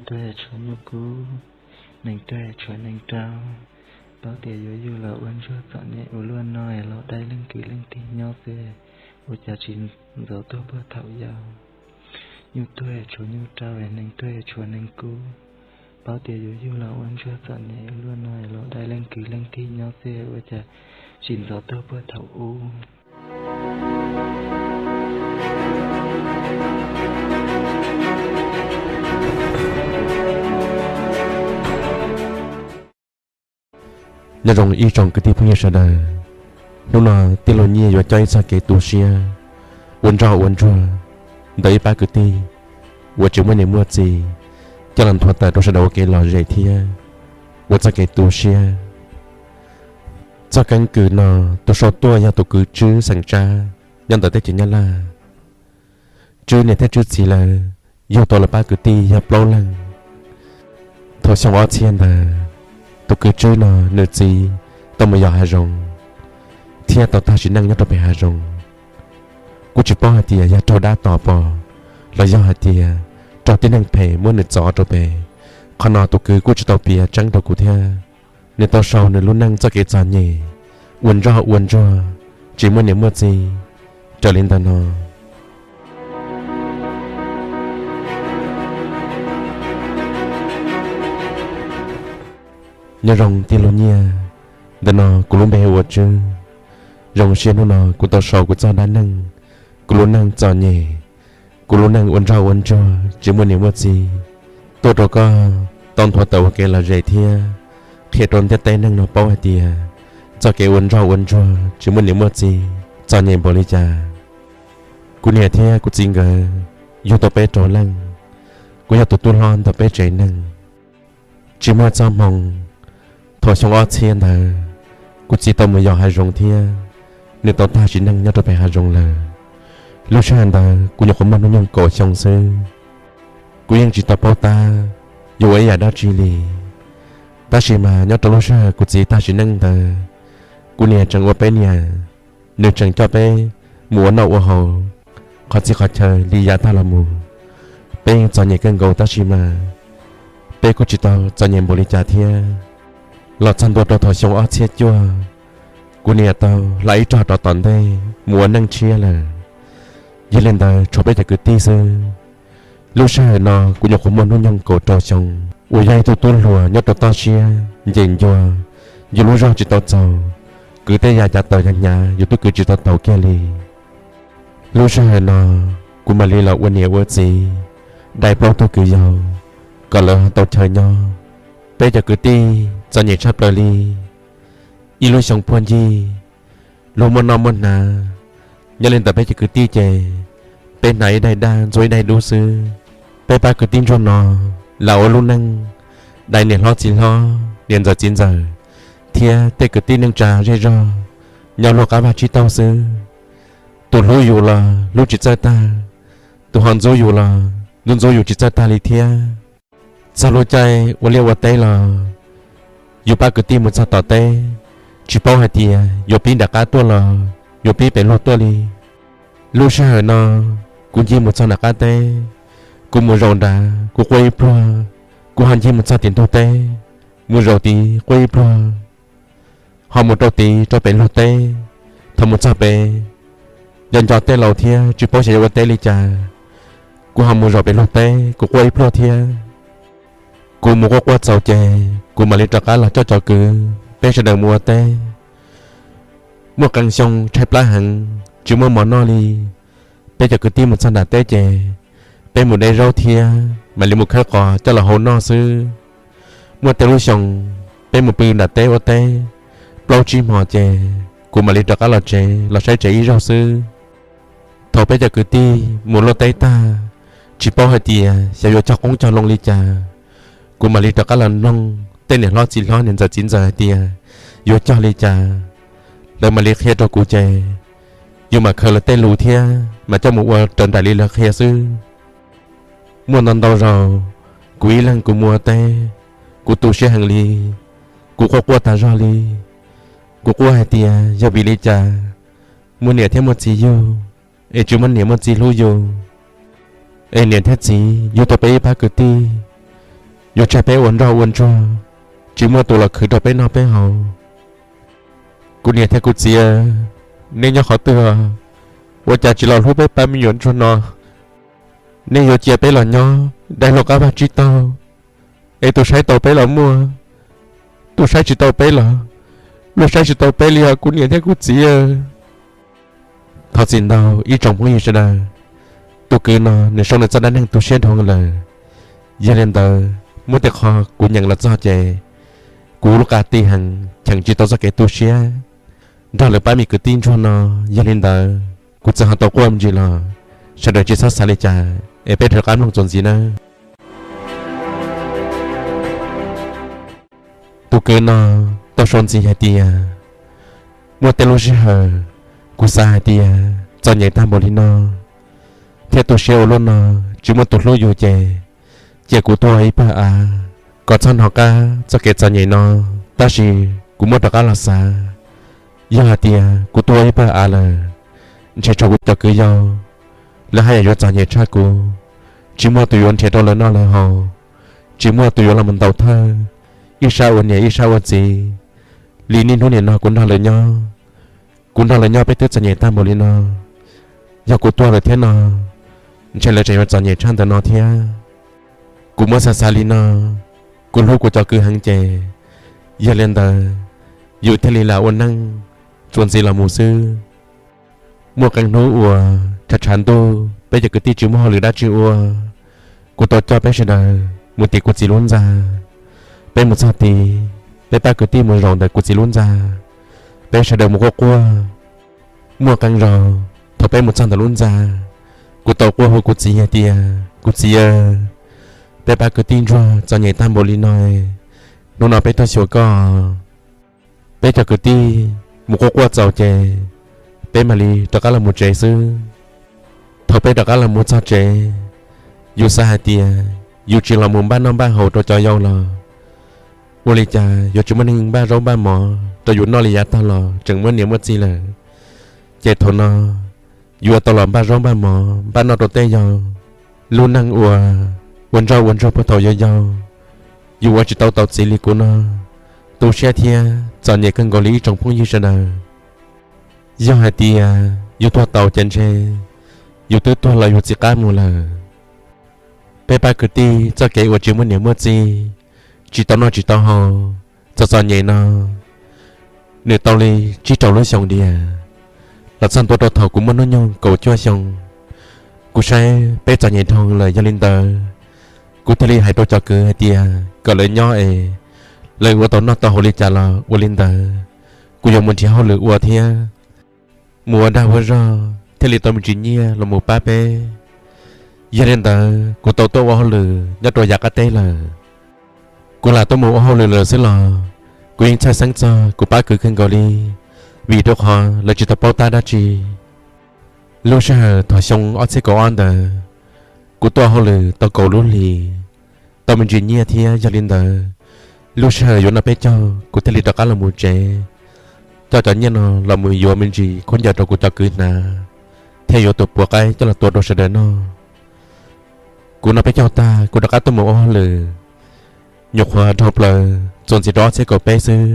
tuag tshuav nyuj kub, neeg tuag tshuav neeg rau. Paub tias yuav yug los ua ntsuag txom nyem ua luaj no es los dai leej kwv leej tij nyob xwb, ua cas tsis ntxov tuag puag thaum yau. Nyuj tuag tshuav nyuj rau, neeg tuag tshuav neeg kub. Paub tias yuav yug los ua ntsuag txom nyem ua luaj no es los dai leej kwv leej tij nyob xwb, ua cas tsis ntxov tuag puag thaum ub. Nyob zoo ib tsoom kwv tij phooj ywg sawv daws, hnub no tij laug Nyiaj yuav coj ib txoj kev tu siab ua ntsoj ua ntsuag ntawm ib pab kwv tij uas tsis muaj niam muaj txiv coj los nthuav tawm rau sawv daws ua kev lom zem thiab ua txoj kev tu siab. Txoj keeb kwm no tus sau tuaj yog tus kwv Tswb xeem Tsab nyob ntawm teb chaws Nyab Laj. Tswb niam thiab Tswb txiv lawv yug tau lawv pab kwv tij yog plaub leeg. Thaum xyoo ob txhiab ntawd, tus kwv Tswb no nws txiv tau mus yos hav zoov thiab tau tag sim neej nyob rau pem hav zoov. Kuj tsis paub hais tias yog raug dab tom pom los yog hais tias raug tib neeg phem muab nws txov rau pem. Qhov no tus kwv kuj tsis tau piav tseeb rau kuv thiab. Nws tau sau nws lub neej txoj kev txom nyem ua ntsoj ua ntsuag tsis muaj niam muaj txiv raws li ntawm no. Nyob zoo tij laug Nyiaj, ntawm no kuv lub npe hu ua Tswb. Zoo siab hnub no kuv tau sau kuv txoj dab neeg, kuv lub neej txom nyem, kuv lub neej ua ntsoj ua ntsuag tsis muaj niam muaj txiv tuaj rau koj tau nthuav tawm ua kev lom zem thiab qhia rau ntiaj teb neeg no paub hais tias txoj kev ua ntsoj ua ntsuag tsis muaj niam muaj txiv txom nyem npaum li cas. Kuv niam thiab kuv txiv nkawd yug tau peb rau leej, kuv yog tus tub hlob ntawm peb tsev neeg. Tsis muaj txoj hmoo, thaum xyoo ob txhiab ntawd, kuv txiv tau mus yos hav zoov thiab nws tau tag sim neej nyob rau pem hav zoov lawm. Lub sij hawm ntawd kuv nyuam qhuav muaj hnub nyoog kaum xyoo xwb, kuv yeej tsis tau paub tab yuav ua ib yam dab tsi li. Tab sis mas nyob rau lub sij hawm kuv txiv tag sim neej ntawd, kuv niam tseem ua peb niam, nws tseem coj peb mus ua noj ua haus qhov txhia qhov chaw li yav tag los mus. Peb yeej txom nyem kawg nkaus tab sis mas peb kuj tsis tau txom nyem npaum li cas thiab. Los txog ntua rau thaum xyoo ob txhiab cuaj, kuv niam tau hla ib rog rov tom ntej mus ua neej tshiab lawm. Yog li ntawd tshuav peb cov kwv tij xwb. Lub sij hawm no kuv nyuam qhuav muaj hnub nyoog kaum rau xyoo, uas yog ib tug tub hluas nyob rau toj siab ncees ncua, yus lub zog tsis tau txaus, kwv tej yam cav taws hnyav yus twb kwv tsis tau taus kiag li. Lub sij hawm no kuv mam li los ua niam ua txiv, dai plaub tug kwv yau kom lawv tau chaw nyob. Peb cov kwv tij txom nyem tshaj plaws li. Ib lub xyoo puag ncig, luag muaj noj muaj hnav, nyob li ntawm peb cov kwv tij ces peb hnav ib daim daj ntxuav ib daim dub xwb. Peb pab kwv tij ntsuag no lam ua lub neej dai niam hlob txiv hlob, niam ntxawm txiv ntxawm, thiab tej kwv tij neej tsa zej zog nyob luag qab vaj tsib taug xwb. Tus hlub yus los hlub tsis txawj tag, tus ho ntxub yus los ntxub ntxub yus tsis txawj tag li thiab. Txog lub caij ua liaj ua teb los yus pab kwv tij mus txog tom teb, tsis paub hais tias yuav pib nram qab tuaj los yuav pib pem luag tuaj li. Lub sij hawm no kuv ncig mus txog nram qab teb, kuv mus zaum nrad kuv quaj ib pluag, kuv ho ncig mus txog tim ntug teb, mus zaum tid quaj ib pluag, ho mus rau tid rau pem luag teb. Thaum mus txog pem, nco nco tej laus thiab tsis paub xyov yuav ua teb li cas, kuv ho mus zaum pem luag teb kuv quaj ib pluag thiab. Kuv mus quaj quaj txaus ces kuv mam li rov qab los coj cov kwv peb sawv daws mus ua teb. Muaj qee xyoo tshaib plab heev tsis muaj mov noj li, peb cov kwv tij mus txog nram teb ces peb mus de zaub thiab mam li mus khawb qos coj los hau noj xwb. Muaj tej lub xyoo peb mus pw nram teb ua teb plaub tsib hmos ces kuv mam li rov qab los tsev los saib tsev ib zaug xwb. Thaum peb cov kwv tij mus luaj teb tag, tsis paub hais tias xyov yuav cog qoob cog loo li cas, kuv mam li rov qab los mloog tej niam hlob txiv hlob niam ntxawm txiv ntxawm hais tias yuav cog li cas, lawv mam li qhia rau kuv ces yus mam khaws lawv tej lus thiab mam coj mus ua raws nraim li lawv qhia xwb. Muaj ntau ntau zaus kuv ib leeg kuv mus ua teb, kuv tu siab heev li, kuv quaj quaj tas zog li. Kuv quaj hais tias yog vim li cas muaj niam thiab muaj txiv yug es tsis muaj niam muaj txiv hlub yus, es niam thiab txiv yug tau peb ib pab kwv tij yuav tseg peb ua nroj ua ntsuag, tsis muaj tus los khwv rau peb noj peb haus. Kuv niam thiab kuv txiv, neb nyob qhov twg? Ua cas tsis los hlub peb pab me nyuam ntsuag no? Neb yuav cia peb los nyob dai luag qab vaj tsib taug, es tus saib tau peb los muaj, tus saib tsis tau peb los luag saib tsis tau peb li os kuv niam thiab kuv txiv. Thov txim ntau ib tsoom phooj ywg sawv daws, tus kwv no nws sau nws txoj dab neeg tu siab dhau lawm. Yog li ntawd muaj tej qho kuv nyeem los txog ces kuv lub qa ti heev, cheem tsis tau txoj kev tu siab nrog lawv pab me kwv tij ntsuag no. Yog li ntawd kuv txawm ho tau quaj me ntsis los, sawv daws tsis txhob xav li cas es peb rov qab mloog txuas ntxiv nawb. Tus kwv no tau sau ntxiv hais tias, muaj tej lub sij hawm kuv xav hais tias txom nyem tag npaum li no thiab tu siab ua luaj no, tsis muaj tus hlub yus ces cia kuv tuag ib pawg av kom txhob hnov qab txoj kev txom nyem no. Tab sis kuv muab rov qab los xav, yog hais tias kuv tuag ib pawg av lawm, ntshe tshuav kuv cov kwv yau, lawv haj yam yuav txom nyem tshaj kuv, tsis muaj tus yuav nrhiav rau lawv noj lawv haus, tsis muaj tus yuav los mus ntaus thawj, ib sab ua niam ib sab ua txiv li niaj hnub nim no kuv nrog lawv nyob. Kuv nrog lawv nyob peb twb txom nyem tag npaum li no, yog kuv tuag lawm thiab no, ntshe lawv tseem yuav txom nyem tshaj ntawm no thiab. Kuv muab xav xav li no, kuv hlub kuv cov kwv heev ces, yog li ntawd yus thiaj li lam ua neej txuas ntxiv los mus xwb. Muaj qee hnub uas tshav tshav ntuj peb cov kwv tij tsis muaj hauj lwm dab tsi ua, kuv tau coj peb sawv daws mus tim kuv txiv lub ntxa. Peb mus txog tid, peb pab kwv tij mus zaum ntawm kuv txiv lub ntxa, peb sawv daws mus quaj quaj. Muaj qee zaus thaum peb mus txog ntawm lub ntxa, kuv tau quaj hu kuv txiv hais tias, kuv txiv, peb pab kwv tij ntsuag txom nyem tag npaum li no, hnub no peb tuaj xyuas koj. Peb cov kwv tij mus quaj quaj txaus ces peb mam li rov qab los mus tsev xwb. Thaum peb rov qab los mus txog tsev, yus xav hais tias yus tsis los mus npaj noj npaj haus rau cov yau los, ua li cas yuav tsis muaj neeg npaj zaub npaj mov rau yus noj li yav tag los tseem muaj niam muaj txiv lawm. Ces thaum no yus yuav tau los npaj zaub npaj mov npaj noj rau tej yau. Lub neej uas ua nroj ua ntsuag puag thaum yau yau, yus ua tsis tau tau txiv li kuv no, tu siab thiab txom nyem kawg nkaus li ib tsoom phooj ywg sawv daws. Yog hais tias yus tuag tau ces ntshe yus twb tuag los yus txiv qab mus lawm. Peb pab kwv tij txoj kev uas tsis muaj niam muaj txiv, tsis tau noj tsis tau haus, txom txom nyem no, nws tau li tsib rau lub xyoo tiag, los txog ntua rau thaum kuv muaj hnub nyoog kaum cuaj xyoo. Kuv saib peb txom nyem dhau lawm, yog li ntawd kuv thiaj li hais rau cov kwv hais tias kom lawv nyob es lawv ua tau noj tau haus li cas los ua li ntawd, kuv yuav mus nrhiav hauj lwm ua thiab. Mus ua dag ua zog thiaj li tau me ntsis nyiaj los mus pab peb. Yog li ntawd kuv tau tuaj ua hauj lwm nyob rau yav qab teb lawm. Kuv lam tuaj mus ua hauj lwm lawm xwb los kuv yeej txhawj xeeb txog kuv pab kwv kawg nkaus li, vim rau qhov lawv tsis tau paub tab dab tsi. Lub sij hawm thaum xyoo ob txhiab kaum ob ntawd, kuv tuaj ua hauj lwm tau kaum lub hlis, tau me ntsis nyiaj thiab. Yog li ntawd, lub sij hawm yuav noj peb caug kuv thiaj li rov qab los mus tsev, coj cov nyiaj no los mus yuav me ntsis khaub ncaws rau kuv cov kwv hnav, thiab yuav tus puav qaib coj los tua rau sawv daws noj. Kuv noj peb caug tag kuv rov qab tuaj mus ua hauj lwm. Nyuam qhuav dhau plaws txuas ntxiv rau ob txhiab kaum peb xwb,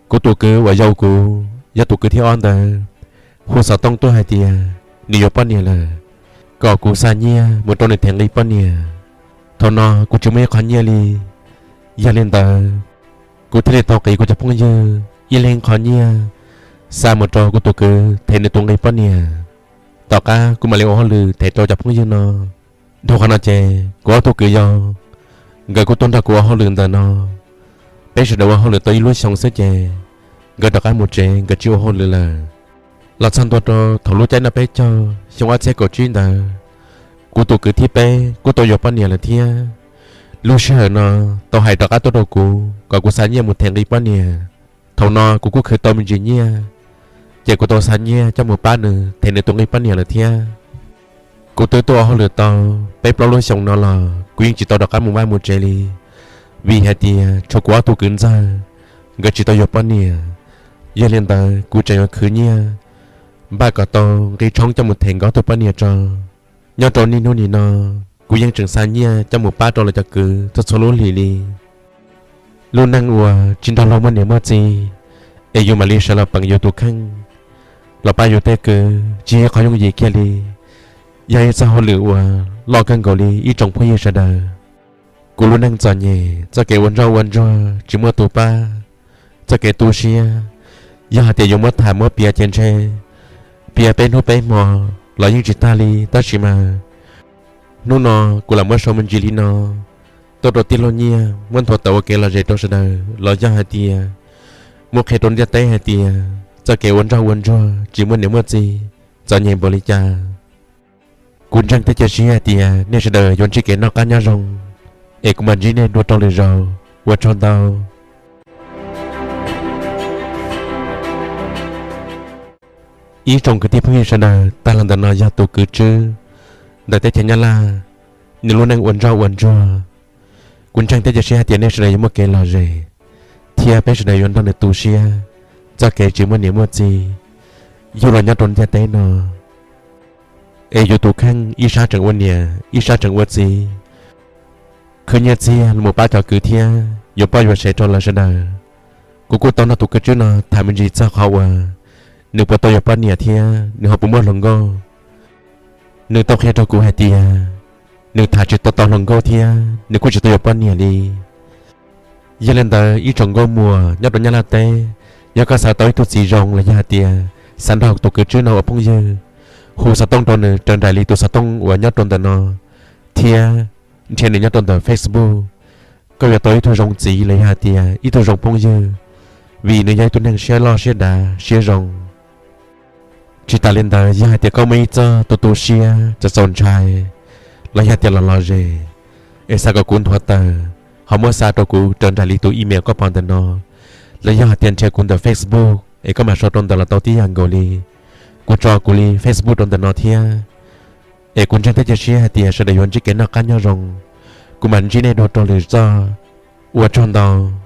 kuv tus kwv uas yau kuv, yog tus kwv thib ob ntawd, hu xov tooj tuaj hais tias nws yuav poj niam lawm, kom kuv xa nyiaj mus rau nws them nqi poj niam. Thaum no kuv tsis muaj ib qho nyiaj li. Yog li ntawd, kuv thiaj li tau qiv kuv cov phooj ywg ib leeg qho nyiaj xa mus rau kuv tus kwv them nws tus nqi poj niam. Tom qab kuv mam li ua hauj lwm them rau cov phooj ywg no. Dhau qhov no ces kuv ob tug kwv yau, nkawd kuj tuaj nrog kuv ua hauj lwm ntawm no. Peb sawv daws ua hauj lwm tau ib lub xyoo xwb ces nkawd rov qab mus tsev, nkawd tsis ua hauj lwm lawm. Los txog ntua rau thaum lub caij noj peb caug xyoo ob txhiab kaum tsib ntawd, kuv tus kwv thib peb kuj tau yuav poj niam lawm thiab. Lub sij hawm no tau hais rov qab tuaj rau kuv kom kuv xa nyiaj mus them nqi poj niam. Thaum no kuv kuj khwv tau me ntsis nyiaj, ces kuv tau xa nyiaj coj mus pab nws them nws tus nqi poj niam lawm thiab. Kuv twb tuaj ua hauj lwm tau peb plaub lub xyoo no los kuv yeej tsis tau rov qab mus vaj mus tsev li, vim hais tias tshuav kuv ob tug kwv ntxawg, nkawd tsis tau yuav poj niam. Yog li ntawd kuv tseem yuav khwv nyiaj npaj kom tau nqi tshoob coj mus them nkawd ob tug poj niam tso. Nyob rau niaj hnub nim no, Kuv yeej tseem xa nyiaj coj mus pab rau lawv cov kwv txhua txhua lub hlis li. Lub neej uas tsis nrog luag muaj niam muaj txiv, es yus mam li sawv los peem yus tus kheej, los pab yus tej kwv tsis yog qhov yooj yim kiag li. Yog ib txoj hauj lwm uas loj kawg nkaus li ib tsoom phooj ywg sawv daws. Kuv lub neej txom nyem, txoj kev ua nroj ua ntsuag tsis muaj tus pab, txoj kev tu siab, yog hais tias yuav muab tham muab piav ces ntshe piav peb hnub peb hmo los yeej tsis tag li. Tab sis mas hnub no kuv lam muab sau me ntsis li no tuaj rau tij laug Nyiaj muab nthuav tawm ua kev lom zem rau sawv daws, los yog hais tias muab qhia rau ntiaj teb hais tias txoj kev ua nroj ua ntsuag tsis muaj niam muaj txiv txom nyem npaum li cas. Kuv ntseeg thiab cia siab hais tias nej sawv daws yuav ntsib kev noj qab nyob zoo, es kuv mam ntsib nej dua rau lwm zaus. Ua tsaug ntau. Ib tsoom kwv tij phooj ywg sawv daws, tag los ntawm no yog tus kwv Tswb ntawm teb chaws Nyab Laj, nws lub neej ua nroj ua ntsuag. Kuv ntseeg thiab cia siab hais tias nej sawv daws yuav muaj kev lom zem, thiab peb sawv daws yuav nrog nws tu siab txoj kev tsis muaj niam muaj txiv yug los nyob rau ntiaj teb no. Es yus tus kheej ib sab tseem ua niam ib sab tseem ua txiv, khwv nyiaj txiag los mus pab cov kwv thiab yuav poj yuav sev rau lawv sawv daws. Kuv kuj tau nrog tus kwv Tswb no tham me ntsis txog qhov uas nws puas tau yuav poj niam thiab nws ho puas muaj hluas nkauj. Nws tau qhia rau kuv hais tias nws tham tsis tau tau hluas nkauj thiab nws kuj tsis tau yuav poj niam li. Yog li ntawd ib tsoom nkauj muam nyob rau Nyab Laj teb, yog koj xav tau ib tug txiv zoo los yog hais tias xav nrog tus kwv Tswb no ua phooj ywg, hu xov tooj rau nws raws nraim li tus xov tooj uas nyob rau ntawm no, thiab nrhiav nws nyob rau ntawm Facebook. Koj yuav tau ib tug zoo txiv los yog hais tias ib tug zoo phooj ywg, vim nws yog ib tug neeg siab loj siab dav siab zoo. Tsis tas li ntawd, yog hais tias koj muaj ib txoj tu tu siab txaus txaus ntshai los yog tias los lom zem, es xav kom kuv nthuav tawm, ho muab xa rau kuv raws nraim li tus email koj pom ntawm no, los yog hais tias nrhiav kuv ntawm Facebook es koj mam sau rau ntawm los tau tib yam nkaus li. Kuv tso kuv li Facebook rau ntawm no thiab. Es kuv ntseeg thiab cia siab hais tias sawv daws yuav ntsib kev noj qab nyob zoo. Kuv mam ntsib nej dua rau lwm zaj. Ua tsaug ntau.